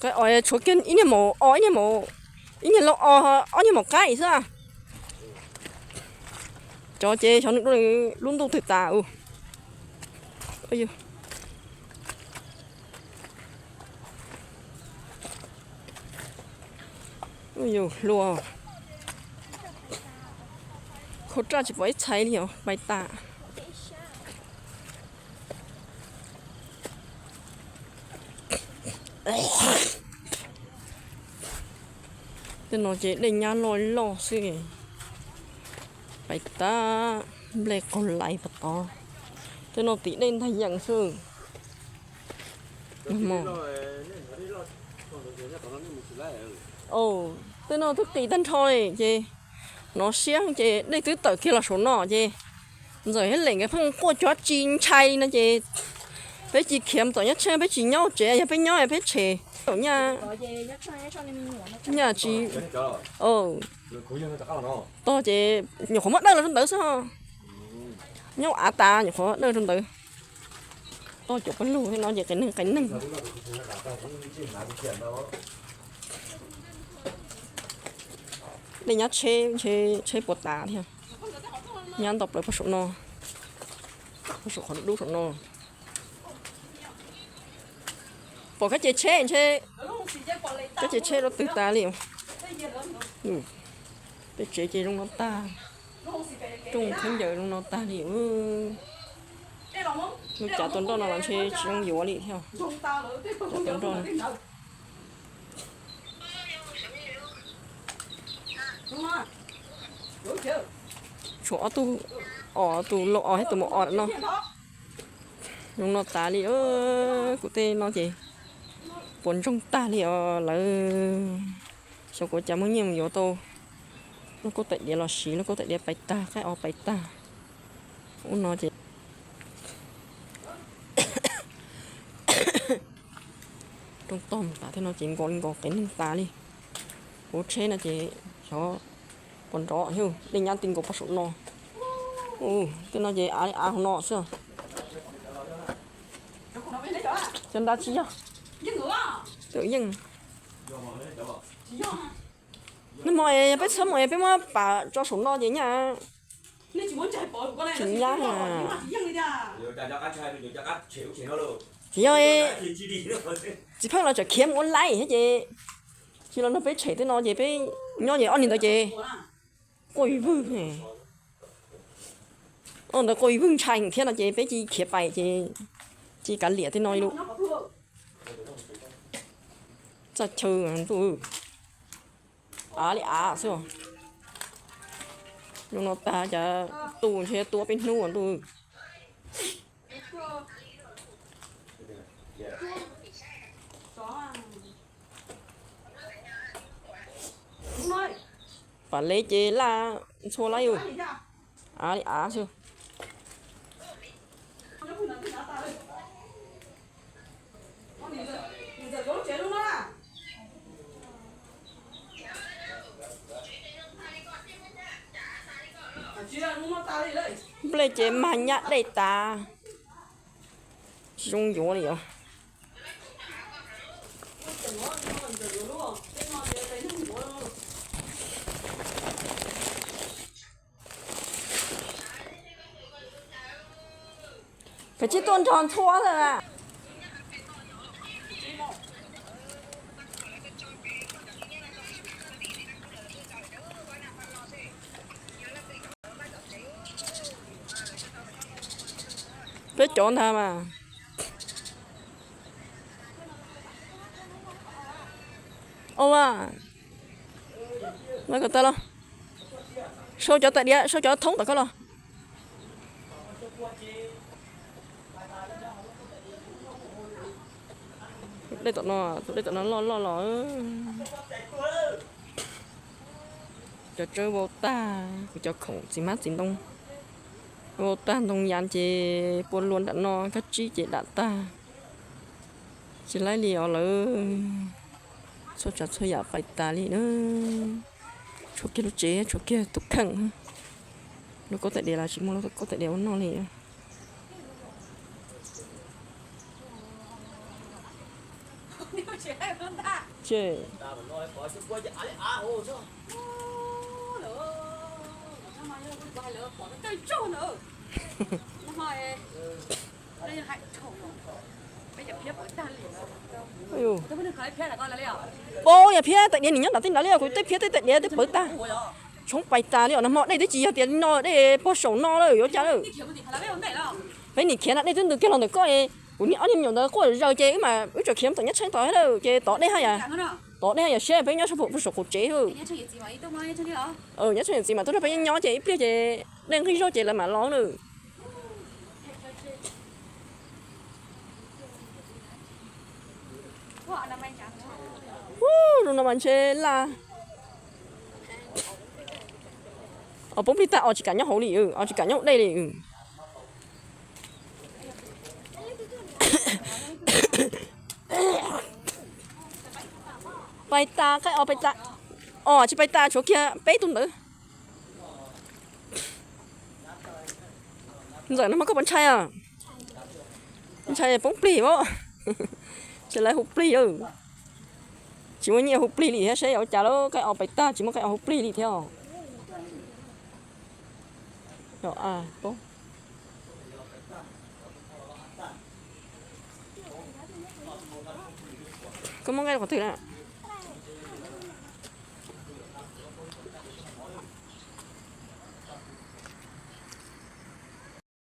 Qaib os tshuav kiag ib niag maum os, ib niag maum, ib niag lau os, ob niag maum qaib xwb. Cov ces xyov nws dua lub ntuj twg tas u. Yus hlua, khau raj tsis pom ib txhais li os, pais tas. Tej no ces dej nyab loj loj xwb, pais tas, nplej qaug lais pov tod. Tej no tim dej ntag yees xwb. Tej no twb qis tag nrho li ces, nov siab ces dej twb tawm kiag los saum no ces, Ntxawm thiab Lem nkawd pheej quaj cuav tsis ntshai li no ces, peb cia li khiav mus tom Nyab Tsheej, peb tsis nyob tsev, yog peb nyob peb tshem nyaj, nyaj tsis, tog ces nyuam qhuav muab dawj los rau ntawd xwb. Nyob av tas nyuam qhuav dawj rau ntawd. Toj cuam pawg lug thiab no ces qias neeg qias neeg. Dej nyab tsheb, tsheb puas tas thiab. Nyab ntau plaws pog saum no, pog saum qhov dub saum no. Pom kab ces tsheb ntshe, kab ces tsheb rau twg tas li. Tej tsev ces zoo no tag, rooj khaub ncaws zoo no tag li. Lub cav tua nroj no los ntshe tsis zoo yuav li thiab. Cav tua nroj. Tshuav ob tug os, tus lau os thiab tus maum os no. Zoo no tas li, kuv tej no ces puas ntsoog tag li os lawm. Xyov kuv cas muaj nyiaj mus yuav tau lub kaub tais diav los siv, lub kaub tais diav pais tag, qaib os pais tag. Ub no ces rooj tog tas thiab no ces nkaus li nkaus qias neeg tas li. Kuv tsheb no ces xyov puas nrov thiab, dej nyab ti nkaus pog saum no. Tej no ces av li av hauv no xwb. Cov nrad tsis yog, twm yeej. Nag hmo yog peb txhob mus es peb muab pam tso saum no ces nyaj tsis nyab. Tsis yog, txiv pheej los tseem khiav mus ua laij thiab ces, tsis los nrog peb tshem tej no ces peb nyob ces ob niag ntawd ces quaj vwg. Ob ntawd quaj vwg ntshai thiab no ces peb cia li khiav pais ces cia li kav liam tej no li lawm. Txaj chaw ntuj, av li av xwb. Zoo no tag cas tu ntshe tua peb hnub ntuj. Pam lev ces laj ntxhua lawm yus. Av li av xwb. Nplej ces mag nyab dej tas, tsis zoo yuav li os. Kav tsij tuaj nrog ntxhua lawm. Peb cov ntag mas. Ua, los kom tas los. Sau cov tais diav, sau cov thoob tom koj los. Dej tom no, tus dej tom no loj loj los. Cov tsawb vau tag, kuv cov khoom txiv hmab txiv ntoo vau tag, ntoo yas ces pua lua nram no, kab tsib ces dam tag. Tsis laib li os lawm. Txhua tsav txhua yam pais tas li na. Tshuav kiag lub tsev, tshuav kiag tus kheej. Lub kaub tais diav los tsis muaj lub kaub tais diav ua noj li. Ces Pab yam phiab tais diav nws nyob nram tej nrad li, kuv tej phiab tej tais diav twb pawv tag, tshoob pais tas li os. Nag hmo dej twb tsis yog tias li no, dej pog saum no lawm yuav cas lawm. Peb nim khiav no dej twb ntws kiag los ntawm koj, kuv niag ob niag me nyuam ntawd quaj zaws ces wb mas wb tseem khiav mus tom Nyab Tsheej tod lawm ces tod dej haj yam, tod dej haj yam siab, peb nyob sab pem saum qaum tsev. Nyab Tsheej yawm txiv mas tuaj nrog peb nyob nyob ces ib pliag ces dej nqig zog ces lawv mam los lawm. Ub, zoo no mas ntshe laj. Os, poob plig tag, os tsis kam nyob hauv li, os tsis kam nyob hauv dej li. Pais tas, qaib os pais tas. Os tsis pais tas, tshuav kiag peb tug ntawd. Ntxawm no mas koj puas ntshai os? Ntshai poob plig os. Ntshe lawv hu plig. Tsis muaj nyiaj hu plig li thiab, seb yuav ua cas lawm, qaib os pais tag tsis muaj qaib os hu plig li thiab. Koj muab nqaij rau qhov twg na?